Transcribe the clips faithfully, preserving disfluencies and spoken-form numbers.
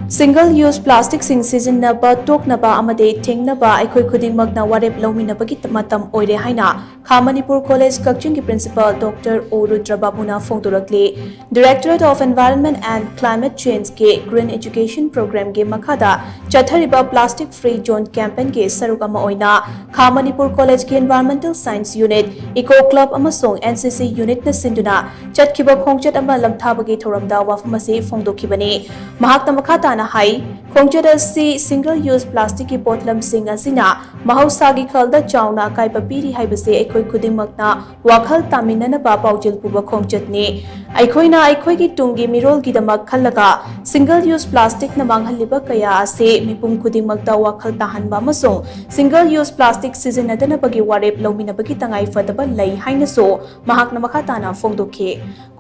Single use plasticꯁꯤꯡ ꯁꯤꯖꯤꯟꯅꯕ ꯇꯣꯛꯅꯕ ꯑꯃꯗꯤ ꯊꯤꯡꯅꯕ ꯑꯩꯈꯣꯏ ꯈꯨꯗꯤꯡꯃꯛꯅ ꯋꯥꯔꯦꯞ ꯂꯧꯃꯤꯟꯅꯕꯒꯤ ꯃꯇꯝ ꯑꯣꯏꯔꯦ ꯍꯥꯏꯅ ꯈꯥ ꯃꯅꯤꯄꯨꯔ ꯀꯣꯂꯦꯖ ꯀꯛꯆꯤꯡꯒꯤ principal Doctor O ꯔꯨꯗ꯭ꯔꯕꯥꯕꯨꯅ ꯐꯣꯡꯗꯣꯔꯛꯂꯤ꯫ Directorate of Environment and Climate Changeꯀꯤ Green Education Programꯒꯤ ꯃꯈꯥꯗ ꯆꯠꯊꯔꯤꯕ Plastic Free Zone Campaignꯒꯤ ꯁꯔꯨꯛ ꯑꯃ ꯑꯣꯏꯅ ꯈꯥ ꯃꯅꯤꯄꯨꯔ ꯀꯣꯂꯦꯖꯀꯤ Environmental Science Unit, Eco Club ꯑꯃꯁꯨꯡ N C C Unitꯅ ꯁꯤꯟꯗꯨꯅ ꯆꯠꯈꯤꯕ ꯈꯣꯡꯆꯠ ꯑꯃ ꯂꯝꯊꯥꯕꯒꯤ ꯊꯧꯔꯝꯗ ꯋꯥꯐꯝ ꯑꯁꯤ ꯐꯣꯡꯗꯣꯛꯈꯤꯕꯅꯤ꯫ ꯃꯍꯥꯛꯅ ꯃꯈꯥ ꯇꯥꯅ ꯍꯥꯏ, ꯈꯣꯡꯆꯠ ꯑꯁꯤ single use plasticꯀꯤ ꯄꯣꯠꯂꯝꯁꯤꯡ ꯑꯁꯤꯅ ꯃꯍꯧꯁꯥꯒꯤ ꯈꯜꯗ ꯆꯥꯎꯅ ꯑꯀꯥꯏꯕ ꯄꯤꯔꯤ ꯍꯥꯏꯕꯁꯤ ꯑꯩꯈꯣꯏ ꯈꯨꯗꯤꯡꯃꯛꯅ ꯋꯥꯈꯜ ꯇꯥꯃꯤꯟꯅꯅꯕ ꯄꯥꯎꯖꯦꯜ ꯄꯨꯕ ꯈꯣꯡꯆꯠꯅꯤ꯫ ꯑꯩꯈꯣꯏꯅ ꯑꯩꯈꯣꯏꯒꯤ ꯇꯨꯡꯒꯤ ꯃꯤꯔꯣꯜꯒꯤꯗꯃꯛ ꯈꯜꯂꯒ single use plasticꯅ ꯃꯥꯡꯍꯜꯂꯤꯕ ꯀꯌꯥ ꯑꯁꯤ ꯃꯤꯄꯨꯝ ꯈꯨꯗꯤꯡꯃꯛꯇ ꯋꯥꯈꯜ ꯇꯥꯍꯟꯕ ꯑꯃꯁꯨꯡ single use plastic ꯁꯤꯖꯤꯟꯅꯗꯅꯕꯒꯤ ꯋꯥꯔꯦꯞ ꯂꯧꯃꯤꯟꯅꯕꯒꯤ ꯇꯉꯥꯏ ꯐꯗꯕ ꯂꯩ ꯍꯥꯏꯅꯁꯨ ꯃꯍꯥꯛꯅ ꯃꯈꯥ ꯇꯥꯅ ꯐꯣꯡꯗꯣꯛꯈꯤ꯫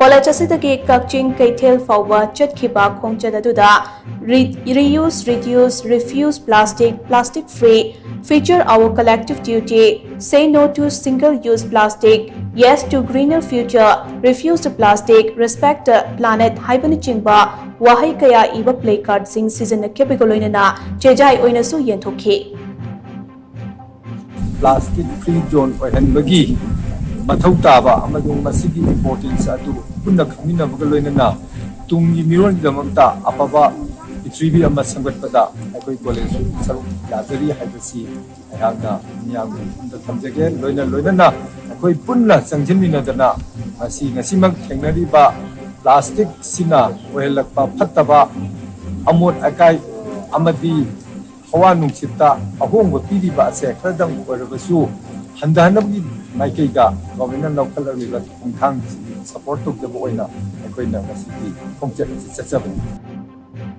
ꯀꯣꯂꯦꯖ ꯑꯁꯤꯗꯒꯤ ꯀꯛꯆꯤꯡ ꯀꯩꯊꯦꯜ ꯐꯥꯎꯕ ꯆꯠꯈꯤꯕ ꯈꯣꯡꯆꯠ ꯑꯗꯨꯗ Re-, reuse, reduce, refuse plastic, plastic free, feature our collective duty, say no to single-use plastic, yes to greener future, refuse the plastic, respect the planet ꯍꯥꯏꯕꯅꯆꯤꯡꯕ ꯋꯥꯍꯩ ꯀꯌꯥ ꯏꯕ placardꯁꯤꯡ ꯁꯤꯖꯤꯟꯅꯈꯤꯕꯒ ꯂꯣꯏꯅꯅ ꯆꯦꯖꯥꯏ ꯑꯣꯏꯅꯁꯨ ꯌꯦꯟꯊꯣꯛꯈꯤ꯫ Plastic Free Zone ꯑꯣꯏꯍꯟꯕꯒꯤ ꯃꯊꯧ ꯇꯥꯕ ꯑꯃꯁꯨꯡ ꯃꯁꯤꯒꯤ importance ꯑꯗꯨ ꯄꯨꯟꯅ ꯈꯪꯃꯤꯟꯅꯕꯒ ꯂꯣꯏꯅꯅ ꯇꯨꯡꯒꯤ ꯃꯤꯔꯣꯜꯒꯤꯗꯃꯛꯇ ꯑꯐꯕ ꯄ꯭ꯔꯤꯊꯤꯕꯤ ꯑꯃ ꯁꯦꯝꯒꯠꯄꯗ ꯑꯩꯈꯣꯏ ꯀꯣꯂꯦꯖꯁꯨ ꯁꯔꯨꯛ ꯌꯥꯖꯔꯤ ꯍꯥꯏꯕꯁꯤ ꯑꯩꯍꯥꯛꯅ ꯃꯤꯌꯥꯝꯒꯤ ꯃꯐꯝꯗ ꯊꯝꯖꯒꯦ꯫ ꯂꯣꯏꯅ ꯂꯣꯏꯅꯅ ꯑꯩꯈꯣꯏ ꯄꯨꯟꯅ ꯆꯪꯁꯤꯟꯃꯤꯟꯅꯗꯅ ꯉꯁꯤ, ꯉꯁꯤꯃꯛ ꯊꯦꯡꯅꯔꯤꯕ plasticꯁꯤꯅ ꯑꯣꯏꯍꯜꯂꯛꯄ ꯐꯠꯇꯕ ꯑꯃꯣꯠ ꯑꯀꯥꯏ ꯑꯃꯗꯤ ꯍꯋꯥ ꯅꯨꯡꯁꯤꯠꯇ ꯑꯍꯣꯡꯕ ꯄꯤꯔꯤꯕ ꯑꯁꯦ ꯈꯔꯗꯪ ꯑꯣꯏꯔꯕꯁꯨ ꯍꯟꯊꯍꯟꯅꯕꯒꯤ ꯃꯥꯏꯀꯩꯗ governmentꯅ ꯂꯧꯈꯠꯂꯛꯂꯤꯕ ꯈꯣꯡꯊꯥꯡꯁꯤꯒꯤ support ꯇꯧꯖꯕ ꯑꯣꯏꯅ ꯑꯩꯈꯣꯏꯅ ꯉꯁꯤꯒꯤ ꯈꯣꯡꯆꯠ ꯑꯁꯤ ꯆꯠꯆꯕꯅꯤ꯫